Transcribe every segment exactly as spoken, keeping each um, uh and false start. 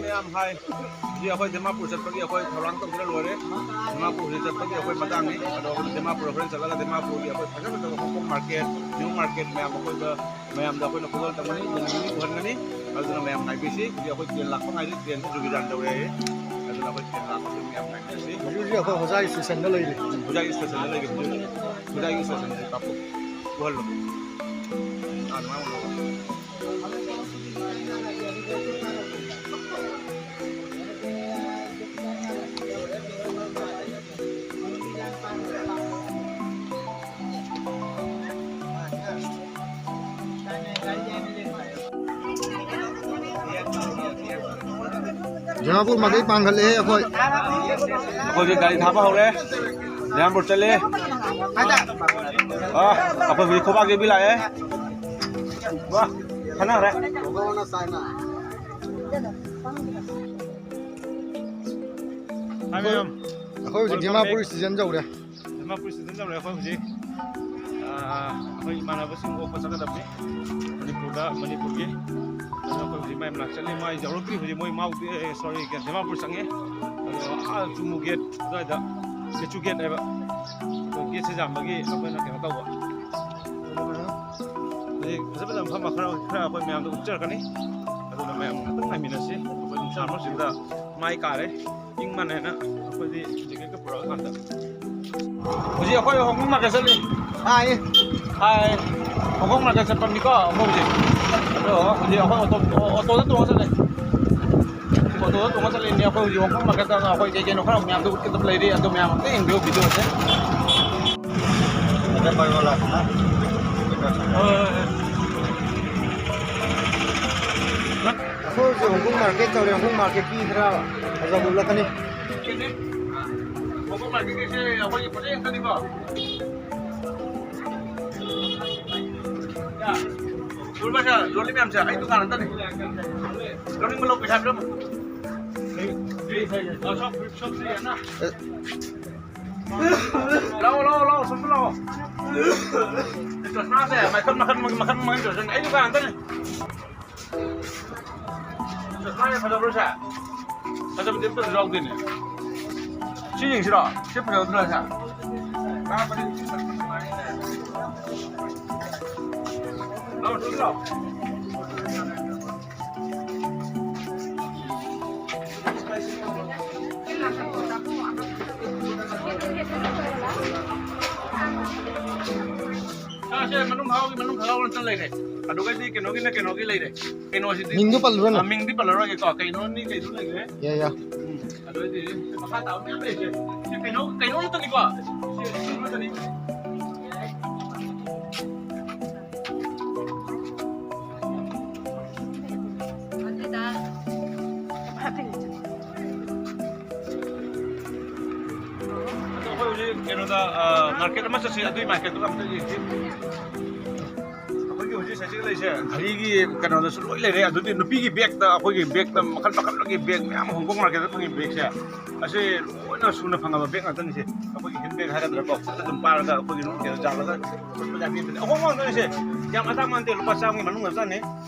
ꯃꯌꯥꯝ ꯍꯥꯏ꯫ ꯍꯧꯖꯤꯛ ꯑꯩꯈꯣꯏ ꯗꯤꯃꯥꯄꯨꯔ ꯆꯠꯄꯒꯤ ꯑꯩꯈꯣꯏ ꯊꯧꯔꯥꯡ ꯇꯧꯗꯅ ꯂꯣꯏꯔꯦ꯫ ꯗꯤꯃꯥꯄꯨꯔ ꯍꯧꯖꯤꯛ ꯆꯠꯄꯒꯤ ꯑꯩꯈꯣꯏ ꯃꯇꯥꯡꯅꯤ꯫ ꯑꯗꯣ ꯑꯩꯈꯣꯏ ꯗꯤꯃꯥꯄꯨꯔ ꯍꯣꯔꯦꯟ ꯆꯠꯂꯒ ꯗꯤꯃꯥꯄꯨꯔꯒꯤ ꯑꯩꯈꯣꯏ ꯐꯖ ꯐꯖꯕ ꯍꯣꯡꯀꯣꯡ ꯃꯥꯔꯀꯦꯠ, ꯅ꯭ꯌꯨ ꯃꯥꯔꯀꯦꯠ ꯃꯌꯥꯝ ꯑꯩꯈꯣꯏꯗ ꯃꯌꯥꯝꯗ ꯑꯩꯈꯣꯏꯅ ꯈꯨꯗꯣꯜ ꯇꯝꯒꯅꯤ, ꯅꯨꯃꯤꯠ ꯅꯤꯅꯤ ꯎꯍꯟꯒꯅꯤ꯫ ꯑꯗꯨꯅ ꯃꯌꯥꯝ ꯉꯥꯏꯕꯤꯁꯤ꯫ ꯍꯧꯖꯤꯛ ꯑꯩꯈꯣꯏ ꯇ꯭ꯔꯦꯟ ꯂꯥꯛꯄ ꯉꯥꯏꯔꯤ, ꯇ꯭ꯔꯦꯟꯁꯨ ꯖꯨꯒꯤꯖꯥꯟ ꯇꯧꯔꯦ ꯍꯥꯏꯌꯦ꯫ ꯑꯗꯨꯅ ꯑꯩꯈꯣꯏ ꯇ꯭ꯔꯦꯟ ꯂꯥꯛꯄꯁꯤ ꯃꯌꯥꯝ ꯉꯥꯏꯕꯤꯁꯤ꯫ ꯍꯧꯖꯤꯛ ꯍꯧꯖꯤꯛ ꯑꯩꯈꯣꯏ ꯍꯣꯖꯥꯏ ꯁ꯭ꯇꯦꯁꯟꯗ ꯂꯩꯔꯤ꯫ ꯍꯣꯖꯥꯏ ꯁ꯭ꯇꯦꯁꯟꯗ ꯂꯩꯔꯤ ꯍꯧꯖꯤꯛ꯫ ꯍꯣꯖꯥꯏ ꯁ꯭ꯇꯦꯁꯟꯗ ꯀꯥꯞꯄꯨ꯫ ꯎꯍꯜꯂꯣ꯫ ꯑꯥ, ꯑꯗꯨꯃꯥꯏꯅ ꯎꯍꯜꯂꯣ꯫ ꯗꯤꯃꯥꯄꯨꯔ ꯃꯥꯏꯀꯩ ꯄꯥꯡꯈꯠꯂꯛꯑꯦ ꯑꯩꯈꯣꯏ꯫ ꯑꯩꯈꯣꯏꯒꯤ ꯒꯥꯔꯤ ꯊꯥꯕ ꯍꯧꯔꯦ꯫ ꯗꯤꯃꯥꯄꯨꯔ ꯆꯠꯂꯦ꯫ ꯑꯥ, ꯑꯩꯈꯣꯏ ꯍꯧꯖꯤꯛ ꯈꯣꯕꯥꯛ ꯌꯩꯕꯤ ꯂꯥꯛꯑꯦ꯫ ꯋꯥ, ꯈꯟꯅꯈ꯭ꯔꯦ꯫ ꯍꯥꯏ ꯃꯌꯥꯝ꯫ ꯑꯩꯈꯣꯏ ꯍꯧꯖꯤꯛ ꯗꯤꯃꯥꯄꯨꯔ ꯁ꯭ꯇꯦꯁꯟ ꯌꯧꯔꯦ꯫ ꯗꯤꯃꯥꯄꯨꯔ ꯁ꯭ꯇꯦꯁꯟ ꯌꯧꯔꯦ ꯑꯩꯈꯣꯏ ꯍꯧꯖꯤꯛ꯫ ꯑꯥ, ꯑꯩꯈꯣꯏ ꯏꯃꯥꯟꯅꯕꯁꯤꯡ ꯑꯣꯛꯄ ꯆꯠꯀꯗꯕꯅꯤ ꯃꯅꯤꯄꯨꯔꯗ, ꯃꯅꯤꯄꯨꯔꯒꯤ꯫ ꯑꯗꯣ ꯑꯩꯈꯣꯏ ꯍꯧꯖꯤꯛ ꯃꯥꯏ ꯃꯅꯥꯛ ꯆꯠꯂꯤ꯫ ꯃꯥ ꯌꯧꯔꯛꯇ꯭ꯔꯤ ꯍꯧꯖꯤꯛ꯫ ꯃꯣꯏ ꯃꯥꯎ-, ꯑꯦ, ꯁꯣꯔꯤ, ꯗꯤꯃꯥꯄꯨꯔ ꯆꯪꯉꯦ꯫ ꯑꯗꯣ ꯑꯥ ꯆꯨꯃꯨ ꯒꯦꯠ ꯑꯗꯨꯋꯥꯏꯗ, ꯂꯦꯆꯨ ꯒꯦꯠ ꯍꯥꯏꯕ꯫ ꯑꯗꯣ ꯒꯦꯠꯁꯦ ꯌꯥꯝꯕꯒꯤ ꯑꯩꯈꯣꯏꯅ ꯀꯩꯅꯣ ꯇꯧꯕ꯫ ꯑꯗꯨꯅ ꯍꯧꯖꯤꯛ ꯐꯖ ꯐꯖꯕ ꯃꯐꯝ ꯈꯔ, ꯈꯔ ꯑꯩꯈꯣꯏ ꯃꯌꯥꯝꯗ ꯎꯠꯆꯔꯛꯀꯅꯤ꯫ ꯑꯗꯨꯅ ꯃꯌꯥꯝ ꯉꯥꯛꯇꯪ ꯉꯥꯏꯃꯤꯟꯅꯁꯤ꯫ ꯑꯩꯈꯣꯏ ꯅꯨꯡꯁꯥ ꯃꯔꯛꯁꯤꯗ ꯃꯥꯏ ꯀꯥꯔꯦ꯫ ꯏꯪ ꯃꯥꯟꯅꯦꯅ ꯑꯩꯈꯣꯏꯗꯤ ꯖꯦꯀꯦꯠꯀ ꯄꯨꯔꯛꯑꯀꯥꯟꯗ꯫ ꯍꯧꯖꯤꯛ ꯑꯩꯈꯣꯏ ꯍꯣꯡꯀꯣꯡ ꯃꯥꯔꯀꯦꯠ ꯆꯠꯂꯤ꯫ ꯍꯥꯏ꯫ ꯍꯥꯏ꯫ ꯍꯣꯡꯀꯣꯡ ꯃꯥꯔꯀꯦꯠ ꯆꯠꯄꯅꯤꯀꯣ ꯑꯩꯈꯣꯏ ꯍꯧꯖꯤꯛ꯫ ꯑꯗꯣ ꯍꯧꯖꯤꯛ ꯑꯩꯈꯣꯏ ꯑꯣꯇꯣ, ꯑꯣꯇꯣꯗ ꯇꯣꯡꯉ ꯆꯠꯂꯦ꯫ ꯑꯣꯇꯣꯗ ꯇꯣꯡꯉ ꯆꯠꯂꯤꯅꯦ ꯑꯩꯈꯣꯏ ꯍꯧꯖꯤꯛ ꯍꯣꯡꯀꯣꯡ ꯃꯥꯔꯀꯦꯠꯇ꯫ ꯑꯩꯈꯣꯏ ꯀꯩ ꯀꯩꯅꯣ ꯈꯔ ꯃꯌꯥꯝꯗꯣ ꯎꯠꯀꯗꯕ ꯂꯩꯔꯤ꯫ ꯑꯗꯨ ꯃꯌꯥꯝ ꯑꯝꯇ ꯌꯦꯡꯕꯤꯌꯨ ꯚꯤꯗꯤꯑꯣꯁꯦ꯫ ꯑꯗ ꯄꯥꯏꯌꯣꯂꯥ꯫ ꯍꯣꯏ, ꯍꯣꯏ, ꯍꯣꯏ꯫ ꯑꯩꯈꯣꯏ ꯍꯧꯖꯤꯛ ꯍꯣꯡꯀꯣꯡ ꯃꯥꯔꯀꯦꯠ ꯇꯧꯔꯦ꯫ ꯍꯣꯡꯀꯣꯡ ꯃꯥꯔꯀꯦꯠꯀꯤ ꯈꯔ ꯐꯖꯕ ꯎꯠꯂꯛꯀꯅꯤ꯫ ꯍꯣꯡꯀꯣꯡ ꯃꯥꯔꯀꯦꯠꯀꯤꯁꯦ ꯑꯩꯈꯣꯏꯒꯤ ꯄꯣꯠꯆꯩ ꯉꯥꯛꯇꯅꯤꯀꯣ꯫ ꯌꯥ꯫ ꯎꯔꯕ ꯁꯦ, ꯌꯣꯜꯂꯤ ꯃꯌꯥꯝꯁꯦ ꯑꯩ ꯗꯨꯀꯥꯟ ꯑꯝꯇꯅꯤ꯫ ꯂꯧꯅꯤꯡꯕ ꯂꯧ, ꯄꯩꯁꯥ ꯄꯤꯔꯝꯃꯣ꯫ ꯑ, ꯁꯣꯝ, ꯁꯣꯝꯁꯤ ꯌꯦꯡꯉꯣ꯫ ꯂꯥꯛꯑꯣ, ꯂꯥꯛꯑꯣ, ꯂꯥꯛꯑꯣ, ꯁꯣꯝꯗ ꯂꯥꯛꯑꯣ꯫ ꯆꯁꯃꯥꯁꯦ ꯃꯈꯟ, ꯃꯈꯟ, ꯃꯈꯟ, ꯃꯈꯟ, ꯃꯈꯟ ꯆꯁꯃꯥ꯫ ꯑꯩ ꯗꯨꯀꯥꯟ ꯑꯝꯇꯅꯤ꯫ ꯀꯥꯏ ꯐꯖꯕ꯭ꯔꯣ ꯁꯦ? ꯐꯖꯕꯗꯤ ꯑꯝꯇ ꯌꯥꯎꯗꯦꯅꯦ꯫ ꯁꯤ ꯌꯦꯡꯁꯤꯔꯣ? ꯁꯤ ꯐꯖꯕꯗꯨꯔ ꯁꯦ? ꯂꯥꯎ, ꯁꯤ ꯂꯥꯎ꯫ ꯁꯥꯁꯦ ꯃꯅꯨꯡ ꯍꯥꯎꯒꯤ ꯃꯅꯨꯡ ꯍꯥꯎ ꯉꯥꯛꯇ ꯂꯩꯔꯦ꯫ ꯑꯗꯨꯒꯩꯗꯤ ꯀꯩꯅꯣꯒꯤꯅ ꯀꯩꯅꯣꯒꯤ ꯂꯩꯔꯦ꯫ ꯀꯩꯅꯣꯁꯤꯗꯤ ꯃꯤꯡꯗꯣ ꯄꯜꯂꯨꯔꯅꯨ꯫ ꯑ, ꯃꯤꯡꯗꯤ ꯄꯜꯂꯔꯣꯏꯒꯦꯀꯣ꯫ ꯀꯩꯅꯣꯅꯤ ꯀꯩꯅꯣ ꯂꯩꯔꯦ꯫ ꯌꯥ, ꯌꯥ꯫ ꯎꯝ꯫ ꯑꯗꯨ ꯑꯣꯏꯗꯤ ꯃꯈꯥ ꯇꯥꯕ ꯃꯌꯥꯝ ꯂꯩꯔꯤꯁꯦ꯫ ꯁꯤ ꯀꯩꯅꯣ, ꯀꯩꯅꯣ ꯉꯥꯛꯇꯅꯤꯀꯣ? ꯁꯤ ꯀꯩꯅꯣ ꯉꯥꯛꯇꯅꯤ꯫ ꯑꯗꯣ ꯑꯩꯈꯣꯏ ꯍꯧꯖꯤꯛ ꯀꯩꯅꯣꯗ, ꯑ, ꯃꯥꯔꯀꯦꯠ ꯑꯃ ꯆꯠꯁꯤ, ꯑꯗꯨꯏ ꯃꯥꯔꯀꯦꯠꯇꯨꯒ ꯑꯝꯇ ꯌꯦꯡꯁꯤ꯫ ꯑꯩꯈꯣꯏꯒꯤ ꯍꯧꯖꯤꯛ ꯁꯤꯗ ꯂꯩꯁꯦ, ꯘꯔꯤꯒꯤ ꯀꯩꯅꯣꯗꯁꯨ ꯂꯣꯏ ꯂꯩꯔꯦ꯫ ꯑꯗꯨꯗꯤ ꯅꯨꯄꯤꯒꯤ ꯕꯦꯒꯇ, ꯑꯩꯈꯣꯏꯒꯤ ꯕꯦꯒꯇ ꯃꯈꯜ ꯃꯈꯜꯒꯤ ꯕꯦꯒ ꯃꯌꯥꯝ, ꯍꯣꯡꯀꯣꯡ ꯃꯥꯔꯀꯦꯠꯇ ꯐꯪꯉꯤ ꯕꯦꯒꯁꯦ, ꯑꯁꯤ ꯂꯣꯏꯅ ꯁꯨꯅ ꯐꯪꯉꯕ ꯕꯦꯒ ꯉꯥꯛꯇꯅꯤꯁꯦ꯫ ꯑꯩꯈꯣꯏꯒꯤ ꯍꯦꯟ ꯕꯦꯒ ꯍꯥꯏꯒꯗ꯭ꯔꯥꯀꯣ, ꯐꯖꯅ ꯑꯗꯨꯝ ꯄꯥꯔꯒ ꯑꯩꯈꯣꯏꯒꯤ ꯑꯗꯨꯝ ꯀꯩꯅꯣ ꯌꯥꯜꯂꯒ ꯆꯠꯄ ꯌꯥꯕꯤ ꯑꯗꯨꯅꯤ꯫ ꯑꯍꯣꯡꯕ ꯉꯥꯛꯇꯅꯤꯁꯦ, ꯌꯥꯝ ꯑꯇꯥꯡꯕ ꯅꯠꯇꯦ, ꯂꯨꯄꯥ ꯆꯥꯝꯃꯒꯤ ꯃꯅꯨꯡ ꯉꯥꯛꯇꯅꯤ꯫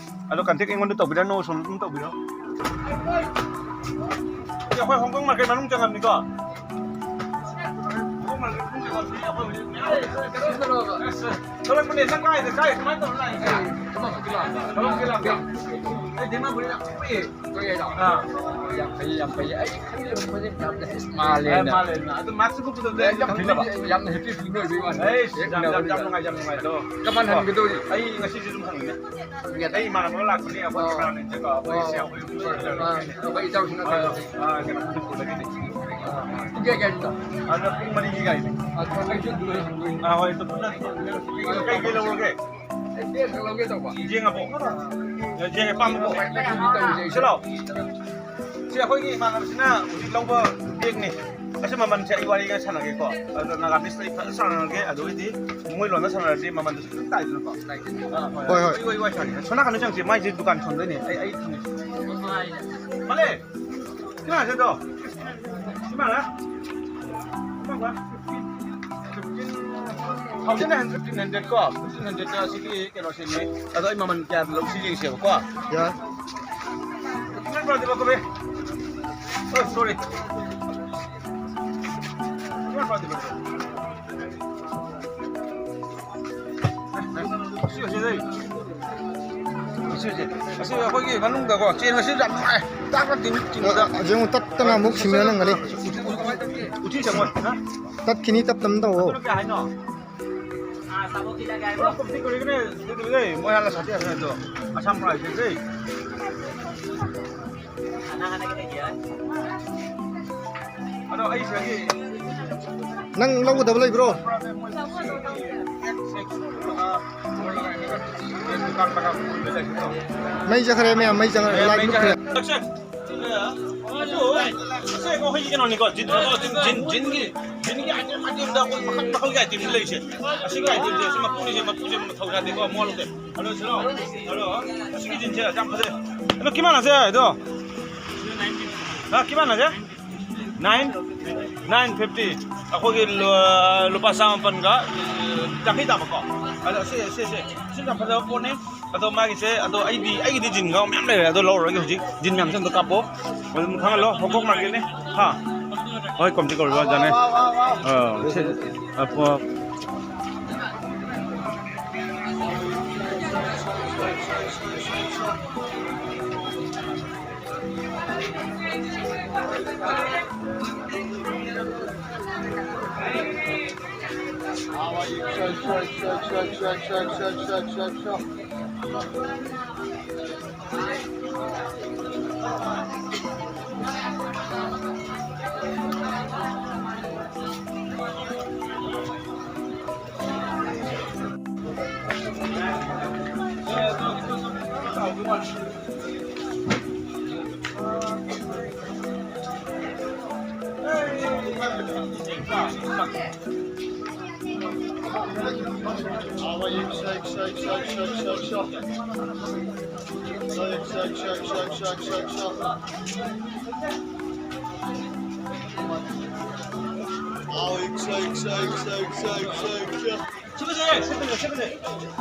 ꯑꯗꯣ ꯀꯟꯇꯦꯛ ꯑꯩꯉꯣꯟꯗ ꯇꯧꯕꯤꯔꯅꯨ, ꯁꯣꯝꯗ ꯑꯗꯨꯝ ꯇꯧꯕꯤꯔꯣ꯫ ꯁꯤ ꯑꯩꯈꯣꯏ ꯍꯣꯡꯀꯣꯡ ꯃꯥꯔꯀꯦꯠ ꯃꯅꯨꯡ ꯆꯪꯉꯝꯅꯤꯀꯣ? ꯍꯣꯡꯀꯣꯡ ꯃꯥꯔꯀꯦꯠ ꯃꯅꯨꯡ ꯆꯪꯉꯝꯅꯤ, ꯑꯩꯈꯣꯏ ꯍꯧꯖꯤꯛ ꯃꯌꯥꯝ ꯂꯩ꯫ ꯑꯁ, ꯊꯣꯛꯂꯛꯄꯅꯦ, ꯅꯪ ꯀꯥꯏꯗ, ꯀꯥꯏ, ꯀꯃꯥꯏꯅ ꯇꯧꯔ ꯂꯥꯛꯏꯅꯣ? ꯊꯕꯛꯀꯤ ꯂꯥꯛꯄ꯫ ꯊꯕꯛꯀꯤ ꯂꯥꯛꯄ꯫ ꯑꯩ ꯗꯤꯃꯥꯄꯨꯔꯗ ꯌꯥꯝ ꯀꯨꯏꯔꯦ꯫ ꯀꯨꯏꯔꯦꯗ꯫ ꯑꯥ꯫ ꯌꯥꯝ ꯐꯩ, ꯌꯥꯝ ꯐꯩ꯫ ꯑꯩ ꯈꯜꯂꯤꯕ ꯃꯈꯣꯏꯁꯦ ꯌꯥꯝꯅ ꯍꯦꯁ ꯃꯥꯜꯂꯦꯅ꯫ ꯑꯦ, ꯃꯥꯜꯂꯦꯅ꯫ ꯑꯗꯨ ꯃꯥꯁꯛ ꯎꯕꯗꯨꯗ ꯑꯩ ꯌꯥꯝ ꯈꯪꯅꯕ꯫ ꯌꯥꯝꯅ ꯍꯦꯄꯤ ꯐꯤꯜ ꯑꯣꯏꯕꯩ ꯋꯥꯅꯤ꯫ ꯑꯩꯁ, ꯍꯦꯛ ꯌꯥꯝ, ꯌꯥꯝ, ꯎꯅꯕꯗ꯫ ꯌꯥꯝ ꯅꯨꯡꯉꯥꯏ, ꯌꯥꯝ ꯅꯨꯡꯉꯥꯏ꯫ ꯑꯗꯣ ꯀꯃꯥꯟ ꯍꯟꯒꯗꯧꯔꯤ? ꯑꯩ ꯉꯁꯤꯁꯨ ꯑꯗꯨꯝ ꯍꯪꯉꯤꯅꯦ꯫ ꯑꯩ ꯏꯃꯥꯟꯅꯕ ꯑꯃ ꯂꯥꯛꯄꯅꯦ, ꯑꯩꯈꯣꯏ ꯑꯣ꯫ ꯏꯃꯥꯟꯅꯕꯅꯦ, ꯑꯩꯈꯣꯏ ꯑꯣ꯫ ꯏꯆꯦ, ꯑꯩꯈꯣꯏ ꯑꯥ, ꯑꯩꯈꯣꯏ ꯏꯇꯥꯎꯁꯤꯅ ꯑꯥ, ꯀꯩꯅꯣ? ꯑꯥ, ꯀꯩꯅꯣ, ꯃꯅꯤꯄꯨꯔꯗꯒꯤꯅꯦ꯫ ꯄꯨꯡ ꯀꯌꯥ ꯀꯌꯥꯒꯤꯅꯣ? ꯑꯗ ꯄꯨꯡ ꯃꯔꯤꯒꯤ ꯒꯥꯔꯤꯅꯦ꯫ ꯑꯗꯨ ꯑꯩꯁꯨ ꯑꯗꯨ ꯂꯣꯏ ꯍꯪꯗꯣꯏꯅꯤ꯫ ꯑꯥ, ꯍꯣꯏ, ꯑꯗꯨ ꯄꯨꯟꯅ ꯀꯩ, ꯀꯩ ꯂꯧꯔꯒꯦ? ꯑꯩ ꯕꯦꯒ ꯂꯧꯒꯦ ꯇꯧꯕ꯫ ꯌꯦꯡꯉꯕꯣ? ꯌꯦꯡꯉꯦ, ꯄꯥꯝꯃꯕꯣ? ꯀꯩꯅꯣ ꯇꯧꯔꯤꯁꯦ ꯑꯩꯁꯨ꯫ ꯁꯤ ꯂꯥꯎ꯫ ꯁꯤ ꯑꯩꯈꯣꯏꯒꯤ ꯏꯃꯥꯟꯅꯕꯁꯤꯅ ꯍꯧꯖꯤꯛ ꯂꯧꯕ ꯕꯦꯒꯅꯤ꯫ ꯑꯁꯤ ꯃꯃꯜꯁꯦ ꯑꯩ ꯋꯥꯔꯤꯒ ꯁꯥꯟꯅꯒꯦꯀꯣ꯫ ꯑꯗꯣ ꯅꯥꯒꯥꯃꯤꯁꯇ ꯑꯩ ꯐꯖꯅ ꯁꯥꯟꯅꯔꯒꯦ꯫ ꯑꯗꯨꯒꯤꯗꯤ ꯃꯣꯏ ꯂꯣꯟꯗ ꯁꯥꯟꯅꯔꯗꯤ ꯃꯃꯜꯗꯨꯁꯨ ꯈꯤꯇꯪ ꯇꯥꯏꯗꯅꯀꯣ꯫ ꯑꯥ, ꯍꯣꯏ, ꯍꯣꯏ꯫ ꯍꯣꯏ, ꯍꯣꯏ, ꯍꯣꯏ, ꯁꯥꯟꯅꯒꯦ꯫ ꯁꯣꯝ ꯅꯥꯀꯟꯗ ꯆꯪꯁꯤ꯫ ꯃꯥꯏꯁꯦ ꯗꯨꯀꯥꯟ ꯁꯣꯝꯗꯣꯏꯅꯦ꯫ ꯑꯩ, ꯑꯩ ꯈꯪꯉꯦ꯫ ꯃꯥꯂꯦ! ꯁꯤ ꯃꯥꯂꯦ ꯁꯤꯗꯣ? ꯁꯤ ꯃꯥꯂꯦ? ꯐꯤꯐꯇꯤꯟ ꯍꯟꯗ꯭ꯔꯦꯗ, ꯐꯤꯐꯇꯤꯟ ꯍꯟꯗ꯭ꯔꯦꯗ ꯀꯣ? ꯐꯤꯐꯇꯤꯟ ꯍꯟꯗ꯭ꯔꯦꯗ ꯀꯣ? ꯐꯤꯐꯇꯤꯟ ꯍꯟꯗ꯭ꯔꯦꯗ ꯁꯤꯒꯤ ꯀꯩꯅꯣꯁꯤꯅꯦ꯫ ꯑꯗꯣ ꯑꯩ ꯃꯃꯜ ꯀꯌꯥꯗ ꯂꯧꯁꯤ ꯌꯦꯡꯁꯦꯕꯀꯣ꯫ ꯌꯥꯏ꯫ ꯄꯨꯔꯥꯗꯤ ꯂꯧꯊꯣꯛꯑꯦ꯫ ꯑꯣ, ꯁꯣꯔꯤ꯫ ꯄꯨꯔꯥ ꯄꯨꯔꯥꯗꯤ ꯂꯧꯊꯣꯛꯑꯦ꯫ ꯑꯁꯤ, ꯑꯁꯤ, ꯑꯁꯤ, ꯑꯁꯤ, ꯑꯁꯤ ꯑꯩꯈꯣꯏꯒꯤ ꯃꯅꯨꯡꯗꯀꯣ, ꯆꯦꯟꯕꯁꯤ ꯌꯥꯝ ꯅꯨꯡꯉꯥꯏ꯫ ꯇꯥꯛꯅ ꯇꯤꯡ-, ꯇꯤꯡꯕꯗ꯫ ꯍꯧꯖꯤꯛ ꯑꯃꯨꯛ ꯇꯠꯇꯅ ꯑꯃꯨꯛ ꯁꯤꯡꯅ ꯅꯪꯒꯅꯤ꯫ ꯎꯊꯤ ꯆꯪꯉꯣꯏ, ꯍꯥ? ꯇꯠꯈꯤꯅꯤ, ꯇꯞ ꯇꯞꯅ ꯇꯧꯋꯣ꯫ ꯑꯗꯨꯅ ꯀꯌꯥ ꯍꯥꯏꯅꯣ? ꯄꯨꯔꯥ ꯀꯣꯝꯄ꯭ꯂꯤꯠ ꯑꯣꯏꯔꯒꯅꯦ, ꯑꯗꯨꯗꯨꯒ ꯃꯣꯏ ꯍꯥꯟꯅ ꯁꯥꯊꯤ ꯍꯥꯏꯕꯅꯦ ꯑꯗꯣ, ꯑꯁꯥꯝ ꯄ꯭ꯔꯥꯏꯁꯁꯦ꯫ ꯑꯗꯣ ꯑꯩ ꯁꯤꯗꯒꯤ ꯅꯪ ꯂꯧꯒꯗꯕ ꯂꯩꯕ꯭ꯔꯣ? ꯃꯩ ꯆꯠꯈ꯭ꯔꯦ ꯃꯌꯥꯝ, ꯃꯩ ꯆꯪꯈ꯭ꯔꯦ, ꯂꯥꯏꯠ ꯃꯨꯠꯈ꯭ꯔꯦ꯫ ꯑꯗꯨ, ꯑꯁꯤ ꯀꯩꯅꯣꯅꯤꯀꯣ, ꯖꯤꯟ, ꯖꯤꯟ, ꯖꯤꯟ, ꯖꯤꯟꯒꯤ, ꯖꯤꯟꯒꯤ item, itemꯗ ꯑꯩꯈꯣꯏ ꯃꯈꯜ ꯃꯈꯜꯒꯤ itemꯁꯦ ꯂꯩꯔꯤꯁꯦ꯫ ꯑꯁꯤꯒꯤ itemꯁꯦ, ꯑꯁꯤ ꯃꯄꯨꯅꯤꯁꯦ, ꯃꯄꯨꯁꯦ ꯃꯊꯧ ꯌꯥꯗꯦꯀꯣ, ꯃꯋꯥ ꯂꯧꯗꯦ꯫ ꯍꯜꯂꯣ, ꯁꯤꯔꯣ? ꯍꯜꯂꯣ? ꯑꯁꯤꯒꯤ ꯖꯤꯟꯁꯦ ꯌꯥꯝ ꯐꯖꯩ꯫ ꯑꯗꯣ ꯀꯤꯃꯥꯟ ꯑꯁꯦ, ꯑꯗꯣ? ꯍꯥ, ꯀꯤꯃꯥꯟ ꯑꯁꯦ? Nine, nine fifty꯫ ꯑꯩꯈꯣꯏꯒꯤ ꯂꯨ-, ꯂꯨꯄꯥ ꯆꯥꯝꯃꯥꯄꯟꯒ ꯌꯥꯡꯈꯩ ꯇꯥꯕꯀꯣ꯫ ꯑꯗꯣ ꯁꯤ, ꯁꯤ, ꯁꯤ, ꯁꯤ ꯌꯥꯝ ꯐꯖꯕ ꯄꯣꯠꯅꯤ꯫ ꯑꯗꯣ ꯃꯥꯒꯤꯁꯦ, ꯑꯗꯣ ꯑꯩꯗꯤ, ꯑꯩꯒꯤꯗꯤ ꯖꯤꯟ ꯈꯥꯎ ꯃꯌꯥꯝ ꯂꯩꯔꯦ꯫ ꯑꯗꯣ ꯂꯧꯔꯔꯣꯏꯒꯦ ꯍꯧꯖꯤꯛ꯫ ꯖꯤꯟ ꯃꯌꯥꯝꯁꯦ ꯑꯝꯇ ꯀꯥꯞꯄꯣ꯫ ꯑꯗꯨꯝ ꯈꯪꯍꯜꯂꯣ, ꯍꯣꯡꯀꯣꯛ ꯃꯥꯔꯀꯦꯠꯅꯤ꯫ ꯍꯥ? ꯍꯣꯏ, ꯀꯣꯝꯇꯤ ꯀꯧꯔꯤꯕ ꯑꯣꯖꯥꯅꯦ꯫ ꯑꯥ, ꯁꯤ, ꯑ, ꯄꯣ-,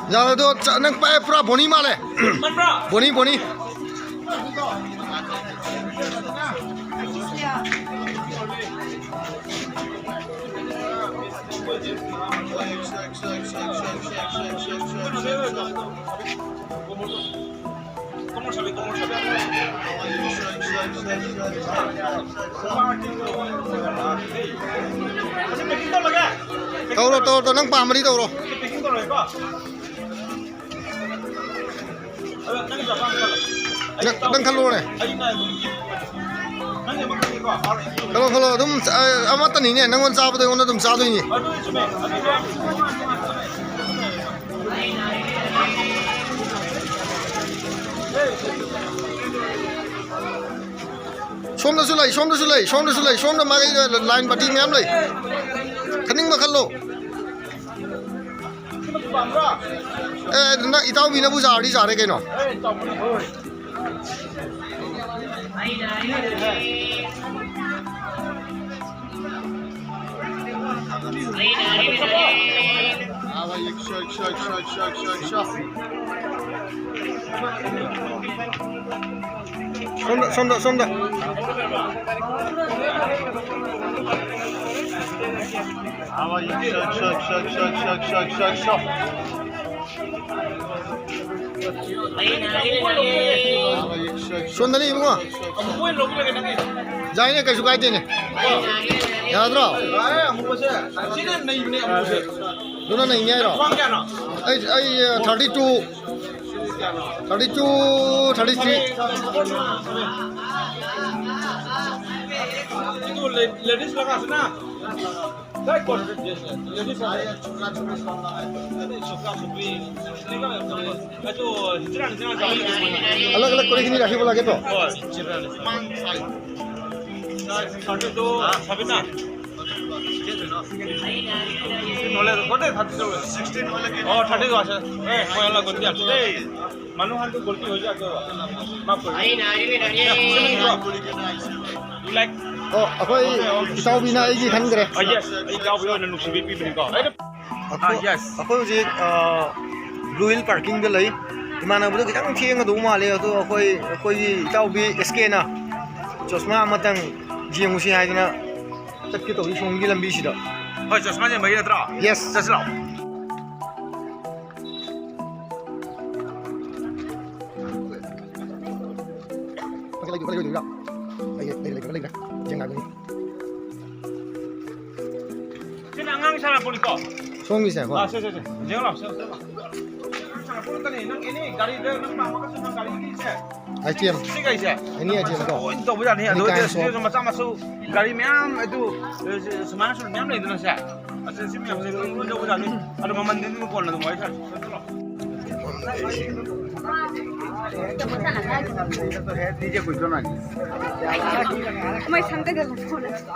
ꯌꯥꯔꯦ ꯑꯗꯣ, ꯆ-, ꯅꯪ ꯄꯥꯏ ꯄꯨꯔꯥ ꯕꯣꯅꯤ ꯃꯥꯜꯂꯦ꯫ ꯕꯣꯅꯤ, ꯕꯣꯅꯤ꯫ ꯇꯧꯔꯣ, ꯇꯧꯔꯣ, ꯇꯧꯔꯣ, ꯅꯪ ꯄꯥꯝꯃꯗꯤ ꯇꯧꯔꯣ꯫ ꯅꯪ, ꯅꯪ ꯈꯜꯂꯣꯅꯦ꯫ ꯈꯜꯂꯣ, ꯈꯜꯂꯣ, ꯑꯗꯨꯝ, ꯑ, ꯑꯃꯠꯇꯅꯤꯅꯦ, ꯅꯪꯉꯣꯟꯗ ꯆꯥꯕꯗꯣ ꯑꯩꯉꯣꯟꯗ ꯑꯗꯨꯝ ꯆꯥꯗꯣꯏꯅꯤ꯫ ꯁꯣꯝꯗꯁꯨ ꯂꯩ, ꯁꯣꯝꯗꯁꯨ ꯂꯩ, ꯁꯣꯝꯗꯁꯨ ꯂꯩ, ꯁꯣꯝꯗ ꯃꯥꯒꯤ line party ꯃꯌꯥꯝ ꯂꯩ꯫ ꯈꯟꯅꯤꯡꯕ ꯈꯜꯂꯣ꯫ ꯑꯦ, ꯅꯪ ꯏꯇꯥꯎꯕꯤꯅꯕꯨ ꯌꯥꯔꯗꯤ ꯌꯥꯔꯦ ꯀꯩꯅꯣ꯫ ꯁꯣꯝꯗ, ꯁꯣꯝꯗ, ꯁꯣꯝꯗ꯫ ꯁꯣꯝꯗꯅꯤ ꯏꯕꯨꯡꯉꯣ꯫ ꯌꯥꯏꯅꯦ, ꯀꯩꯁꯨ ꯀꯥꯏꯗꯦꯅꯦ꯫ ꯌꯥꯗ꯭ꯔꯣ? ꯑꯗꯨꯅ ꯅꯩꯅꯦ ꯍꯥꯏꯔꯣ? ꯑꯩ, ꯑꯩ, thirty two, thirty two, thirty three꯫ अलग अलग क्वालिटी नहीं रखी बोला के तो। ꯅꯣꯂꯦꯖ ꯍꯣꯇꯦꯜ ꯊꯥꯔꯇꯤ ꯇꯧꯋꯦ꯫ ꯁꯤꯛꯁꯇꯤꯟ ꯍꯣꯂꯦꯖ꯫ ꯑꯣ, ꯊꯥꯔꯇꯤ ꯇꯧ ꯑꯁꯦ꯫ ꯑꯦ, ꯃꯣꯏ ꯑꯂꯛ ꯒꯣꯜꯇꯤ ꯑꯁꯦ꯫ ꯑꯦ, ꯃꯅꯨ ꯍꯥꯟꯗꯨ ꯒꯣꯜꯇꯤ ꯍꯣꯏ ꯖꯥꯠ ꯇꯧ꯫ ꯃꯥꯐ ꯀꯔꯣ꯫ ꯌꯥ, ꯁꯤꯃꯅꯤ ꯀꯣ꯫ ꯌꯨ ꯂꯥꯏꯛ꯫ ꯑꯣ, ꯑꯩꯈꯣꯏ ꯏꯇꯥꯎꯕꯤꯅ ꯑꯩꯒꯤ ꯈꯟꯈ꯭ꯔꯦ꯫ ꯑ, ꯌꯦꯁ, ꯑꯩ ꯏꯇꯥꯎꯕꯤ ꯑꯣꯏꯅ ꯅꯨꯡꯁꯤꯕꯤ ꯄꯤꯕꯅꯤꯀꯣ꯫ ꯑꯩꯈꯣꯏ, ꯑꯥ, ꯌꯦꯁ꯫ ꯑꯩꯈꯣꯏ ꯍꯧꯖꯤꯛ, ꯑꯥ, Blue Hill parking ꯗ ꯂꯩ꯫ ꯏꯃꯥꯟꯅꯕꯗꯣ ꯈꯤꯇꯪ ꯊꯦꯡꯒꯗꯧ ꯃꯥꯜꯂꯦ꯫ ꯑꯗꯣ ꯑꯩꯈꯣꯏ, ꯑꯩꯈꯣꯏꯒꯤ ꯏꯇꯥꯎꯕꯤ ꯑꯦꯁ ꯀꯦꯅ ꯆꯣꯁꯃꯥ ꯑꯃꯇꯪ ꯌꯦꯡꯉꯨꯁꯤ ꯍꯥꯏꯗꯅ ꯆꯠꯀꯦ ꯇꯧꯔꯤ ꯁꯣꯝꯒꯤ ꯂꯝꯕꯤꯁꯤꯗ꯫ ꯍꯣꯏ, ꯆꯣꯁꯃꯥ ꯌꯦꯡꯕꯒꯤ ꯅꯠꯇ꯭ꯔꯣ? Yes. ꯆꯠꯁꯤ ꯂꯥꯛꯑꯣ꯫ ꯂꯩ, ꯂꯩ, ꯂꯩ, ꯂꯩ, ꯂꯩ꯫ ꯂꯩ, ꯂꯩ, ꯂꯩ, ꯂꯩ, ꯂꯩ꯫ ꯌꯦꯡꯉꯛꯑꯒꯦ꯫ ꯁꯤꯅ ꯑꯉꯥꯡ ꯁꯥꯟꯅꯄꯣꯠꯅꯤꯀꯣ? ꯁꯣꯝꯒꯤꯁꯦ, ꯍꯣꯏ꯫ ꯑꯥ, ꯁꯦ, ꯁꯦ, ꯁꯦ꯫ ꯌꯦꯡꯉꯣ ꯂꯥꯎ, ꯁꯦ, ꯁꯦ ꯂꯥꯎ꯫ ꯑꯉꯥꯡ ꯁꯥꯟꯅꯄꯣꯠ ꯉꯥꯛꯇꯅꯤ꯫ ꯅꯪ ꯑꯦꯅꯤ ꯒꯥꯔꯤꯗ ꯅꯪ ꯄꯥꯝꯃꯒꯁꯨ ꯅꯪ ꯒꯥꯔꯤꯒꯤ ꯁꯦ꯫ Item꯫ ꯁꯤ ꯒꯥꯔꯤꯁꯦ꯫ ꯑꯦꯅꯤ item ꯀꯣ꯫ ꯂꯣꯏ ꯇꯧꯕ ꯌꯥꯅꯤ꯫ ꯑꯦꯅꯤ ꯑꯗꯨꯒ kind of꯫ ꯁꯤꯗꯁꯨ ꯃꯆꯥ ꯃꯁꯨ ꯒꯥꯔꯤ ꯃꯌꯥꯝ ꯑꯗꯨ, ꯑ, ꯁꯤ, ꯁꯨꯃꯥꯏꯅꯁꯨ ꯃꯌꯥꯝ ꯂꯩꯗꯅ ꯁꯦ꯫ ꯑꯁꯤ, ꯁꯤ ꯃꯌꯥꯝꯁꯦ ꯅꯪ ꯂꯣꯏ ꯂꯧꯕ ꯌꯥꯅꯤ꯫ ꯑꯗꯣ ꯃꯃꯟꯗꯤ ꯑꯗꯨꯝ ꯀꯣꯟꯅ ꯑꯗꯨꯝ ꯋꯥꯔꯤ ꯁꯥꯟꯅꯁꯤ꯫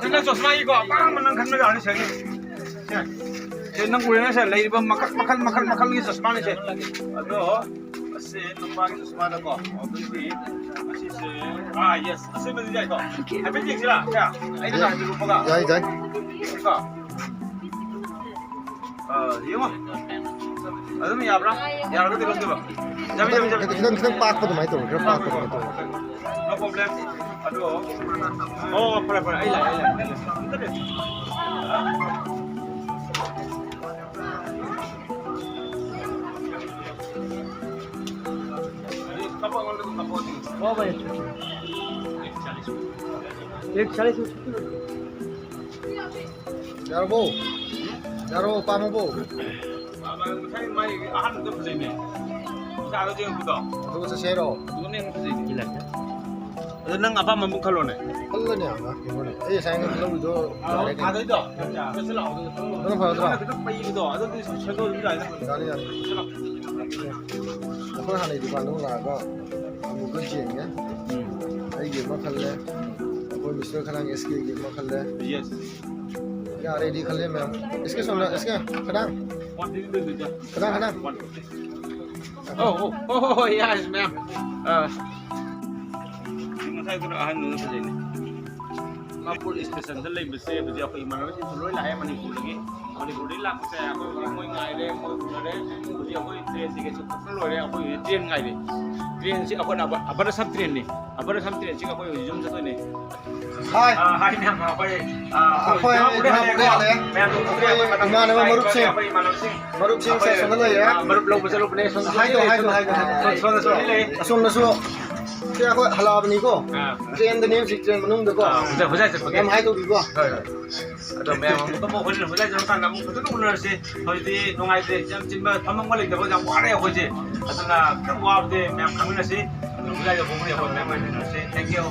ꯅꯪꯅ ꯆꯣꯁꯃꯥꯒꯤꯀꯣ ꯑꯄꯥꯝꯕ ꯅꯪ ꯈꯟꯕ ꯌꯥꯔꯅꯤ ꯁꯦ꯫ ꯁꯦ, ꯁꯦ, ꯅꯪ ꯎꯔꯦꯅ ꯁꯦ, ꯂꯩꯔꯤꯕ ꯃꯈꯜ, ꯃꯈꯜ, ꯃꯈꯜ, ꯃꯈꯜꯒꯤ ꯆꯣꯁꯃꯥꯅꯤ ꯁꯦ꯫ ꯑꯗꯣ ꯑꯁꯤ ꯅꯨꯄꯥꯒꯤ ꯆꯣꯁꯃꯥꯗꯀꯣ, ꯑꯗꯨꯗꯤ ꯑꯁꯤꯁꯦ, ꯑꯥ, yes, ꯑꯁꯤꯃꯗꯤ ꯌꯥꯏꯀꯣ꯫ ꯍꯥꯏꯐꯦꯠ ꯌꯦꯡꯁꯤꯔꯥ? ꯁꯦ, ꯑꯩꯅ ꯍꯥꯏꯕꯤꯔꯛꯄꯒ꯫ ꯌꯥꯏ, ꯌꯥꯏ꯫ ꯀꯣ꯫ ꯑ, ꯌꯦꯡꯉꯣ꯫ ꯑꯗꯨꯝ ꯌꯥꯕ꯭ꯔꯥ? ꯌꯥꯔꯒꯗꯤ ꯂꯧꯗꯣꯏꯕ꯫ ꯌꯥꯝꯃꯤ, ꯌꯥꯝꯃꯤ, ꯌꯥꯝꯃꯤ꯫ ꯈꯤꯇꯪ, ꯈꯤꯇꯪ ꯄꯥꯛꯄ ꯑꯗꯨꯃꯥꯏꯅ ꯇꯧꯔꯣ, ꯈꯔ ꯄꯥꯛꯄ ꯑꯗꯨꯃꯥꯏꯅ ꯇꯧꯔꯣ꯫ No problem. ꯑꯗꯣ, ꯑꯣ, ꯐꯔꯦ, ꯐꯔꯦ, ꯑꯩ ꯂꯥꯛꯑꯦ, ꯑꯩ ꯂꯥꯛꯑꯦ꯫ ꯍꯣ ꯚꯥꯏ꯫ एक चालीस में छुट्टी हो गई। ꯌꯥꯔꯕꯣ? ꯌꯥꯔꯕꯣ? ꯄꯥꯝꯃꯕꯣ? ꯉꯁꯥꯏ ꯃꯥꯏ ꯑꯍꯥꯟꯕꯗꯣ ꯐꯖꯩꯅꯦ꯫ ꯃꯆꯥꯗꯣ ꯌꯦꯡꯉꯛꯄꯗꯣ꯫ ꯑꯗꯨꯒ ꯆꯠꯁꯦ ꯍꯥꯏꯔꯣ? ꯑꯗꯨꯅ ꯍꯦꯟꯅ ꯐꯖꯩꯅꯦ꯫ ꯑꯗꯣ ꯅꯪ ꯑꯄꯥꯝꯕ ꯑꯃ ꯈꯜꯂꯣꯅꯦ꯫ ꯈꯜꯂꯅꯦ, ꯑꯩ ꯉꯁꯥꯏ ꯂꯧꯔꯤꯗꯣ ꯑꯥ, ꯌꯥꯔꯦ ꯀꯩꯅꯣ꯫ ꯑꯥꯗꯩꯗꯣ? ꯆꯠꯁꯤ ꯂꯥꯛꯑꯣ, ꯑꯗꯨꯗꯤ ꯈꯜꯂꯣ꯫ ꯑꯗꯨꯅ ꯐꯔꯗ꯭ꯔꯥ? ꯅꯪꯅ ꯈꯤꯇꯪ ꯄꯩꯕꯗꯣ, ꯑꯗꯨꯗꯤ ꯁꯦꯝꯗꯣꯛꯑꯁꯨ ꯌꯥꯏꯗ꯫ ꯌꯥꯅꯤ, ꯌꯥꯅꯤ꯫ ꯆꯠꯁꯤ ꯂꯥꯛꯑꯣ꯫ ꯑꯩꯈꯣꯏ ꯍꯥꯟꯅꯩ ꯗꯨꯀꯥꯟꯗ ꯑꯃꯨꯛ ꯂꯥꯛꯑꯒ ꯑꯃꯨꯛꯀ ꯌꯦꯡꯉꯦ꯫ ꯎꯝ꯫ ꯑꯩꯒꯤ ꯑꯃ ꯈꯜꯂꯦ, ꯑꯩꯈꯣꯏ ꯃꯤꯁꯇꯔ ꯈꯅꯥꯡ ꯑꯦꯁ ꯀꯦꯒꯤ ꯑꯃ ꯈꯜꯂꯦ꯫ Yes꯫ ꯌꯥꯔꯦꯗꯤ ꯈꯜꯂꯦ ꯃꯌꯥꯝ꯫ ꯑꯦꯁ ꯀꯦ ꯁꯣꯝꯗ, ꯑꯦꯁ ꯀꯦ, ꯈꯗꯥꯡ꯫ One fifty ꯂꯩꯗꯣꯏꯗ꯫ ꯈꯗꯥꯡ, ꯈꯗꯥꯡ꯫ One fifty꯫ ꯑꯣ, ꯑꯣ, ꯑꯣ, ꯑꯣ, yes, ma'am꯫ ꯑꯥ꯫ ꯉꯁꯥꯏꯗꯨꯅ ꯑꯍꯟꯗꯨꯅ ꯐꯖꯩꯅꯦ꯫ ꯗꯤꯃꯥꯄꯨꯔ ꯁ꯭ꯇꯦꯁꯟꯗ ꯂꯩꯕꯁꯦ ꯍꯧꯖꯤꯛ ꯑꯩꯈꯣꯏ ꯏꯃꯥꯟꯅꯕꯁꯤꯡꯁꯨ ꯂꯣꯏ ꯂꯥꯛꯑꯦ ꯃꯅꯤꯄꯨꯔꯗꯒꯤ꯫ ꯃꯅꯤꯄꯨꯔꯗꯒꯤ ꯂꯥꯛꯄꯁꯦ ꯑꯩꯈꯣꯏ ꯍꯧꯖꯤꯛ ꯃꯣꯏ ꯉꯥꯏꯔꯦ, ꯃꯣꯏ ꯎꯅꯔꯦ꯫ ꯍꯧꯖꯤꯛ ꯑꯩꯈꯣꯏ ꯇ꯭ꯔꯦꯟ ꯇꯤꯀꯦꯠꯁꯨ ꯀꯛꯄ ꯂꯣꯏꯔꯦ꯫ ꯑꯩꯈꯣꯏ ꯍꯧꯖꯤꯛ ꯇ꯭ꯔꯦꯟ ꯉꯥꯏꯔꯦ꯫ ꯇ꯭ꯔꯦꯟꯁꯤ ꯑꯩꯈꯣꯏꯅ ꯑꯕ-, ꯑꯕꯔ ꯑꯁꯥꯝ ꯇ꯭ꯔꯦꯟꯅꯤ꯫ ꯑꯕꯔ ꯑꯁꯥꯝ ꯇ꯭ꯔꯦꯟꯁꯤꯒ ꯑꯩꯈꯣꯏ ꯍꯧꯖꯤꯛ ꯌꯨꯝ ꯆꯠꯇꯣꯏꯅꯦ꯫ ꯍꯥꯏ꯫ ꯑꯥ, ꯍꯥꯏ ꯃꯌꯥꯝ, ꯑꯩꯈꯣꯏ, ꯑꯥ, ꯑꯩꯈꯣꯏ ꯑꯩꯈꯣꯏ ꯏꯃꯥ ꯄꯨꯔꯦ ꯏꯃꯥ ꯍꯜꯂꯛꯑꯦꯀꯣ꯫ ꯄꯨꯔꯦ ꯍꯜꯂꯛꯑꯦ꯫ ꯃꯌꯥꯝꯗꯣ ꯑꯩꯈꯣꯏ ꯄꯨꯔꯦ, ꯑꯩꯈꯣꯏ ꯃꯇꯝ ꯏꯃꯥꯟꯅꯕ ꯂꯩꯇ꯭ꯔꯦ, ꯃꯔꯨꯞꯁꯤꯡ꯫ ꯑꯩꯈꯣꯏ ꯏꯃꯥꯟꯅꯕꯁꯤꯡ꯫ ꯃꯔꯨꯞꯁꯤꯡꯁꯦ ꯑꯩꯈꯣꯏ, ꯑꯁꯣꯝꯗ ꯂꯩꯔꯦ꯫ ꯑꯥ, ꯃꯔꯨꯞ ꯂꯧꯕ ꯆꯠꯂꯨꯕꯅꯦ, ꯁꯣꯝꯗ ꯍꯥꯏꯗꯣ, ꯂꯩꯔꯦ, ꯍꯥꯏꯗꯣ, ꯁꯣꯝꯗ꯫ ꯍꯥꯏꯗꯣ, ꯍꯥꯏꯗꯣ꯫ ꯁꯣꯝꯗꯁꯨ ꯂꯩ꯫ ꯑꯁꯣꯝꯗꯁꯨ꯫ ꯁꯤ ꯑꯩꯈꯣꯏ ꯍꯜꯂꯛꯑꯕꯅꯤꯀꯣ꯫ ꯑꯥ꯫ ꯇ꯭ꯔꯦꯟꯗꯅꯤ ꯍꯧꯖꯤꯛ, ꯇ꯭ꯔꯦꯟ ꯃꯅꯨꯡꯗꯀꯣ꯫ ꯑꯥ, ꯍꯣꯖꯥꯏ, ꯍꯣꯖꯥꯏ ꯆꯠꯄꯒꯤ꯫ ꯌꯥꯝ ꯍꯥꯏꯗꯣꯛꯄꯤꯀꯣ꯫ ꯍꯣꯏ, ꯍꯣꯏ꯫ ꯑꯗꯣ ꯃꯌꯥꯝ ꯑꯃꯨꯛ ꯑꯃꯨꯛ ꯍꯣꯔꯦꯟ ꯍꯣꯖꯥꯏ ꯆꯠꯂꯀꯥꯟꯗ ꯑꯃꯨꯛ ꯐꯖꯅ ꯎꯅꯔꯁꯤ꯫ ꯍꯧꯖꯤꯛꯇꯤ ꯅꯨꯡꯉꯥꯏꯇ꯭ꯔꯦ, ꯌꯥꯝ ꯆꯤꯟꯕ, ꯐꯝꯐꯝꯒ ꯂꯩꯇꯕ ꯌꯥꯝ ꯋꯥꯔꯦ ꯑꯩꯈꯣꯏꯁꯦ꯫ ꯑꯗꯨꯅ ꯈꯤꯇꯪ ꯋꯥꯕꯗꯤ ꯃꯌꯥꯝ ꯈꯪꯃꯤꯟꯅꯁꯤ꯫ ꯑꯗꯣ ꯍꯣꯖꯥꯏꯗ ꯍꯣꯡꯕꯗꯤ ꯑꯩꯈꯣꯏ ꯃꯌꯥꯝ ꯉꯥꯏꯃꯤꯟꯅꯔꯁꯤ꯫ Thank you꯫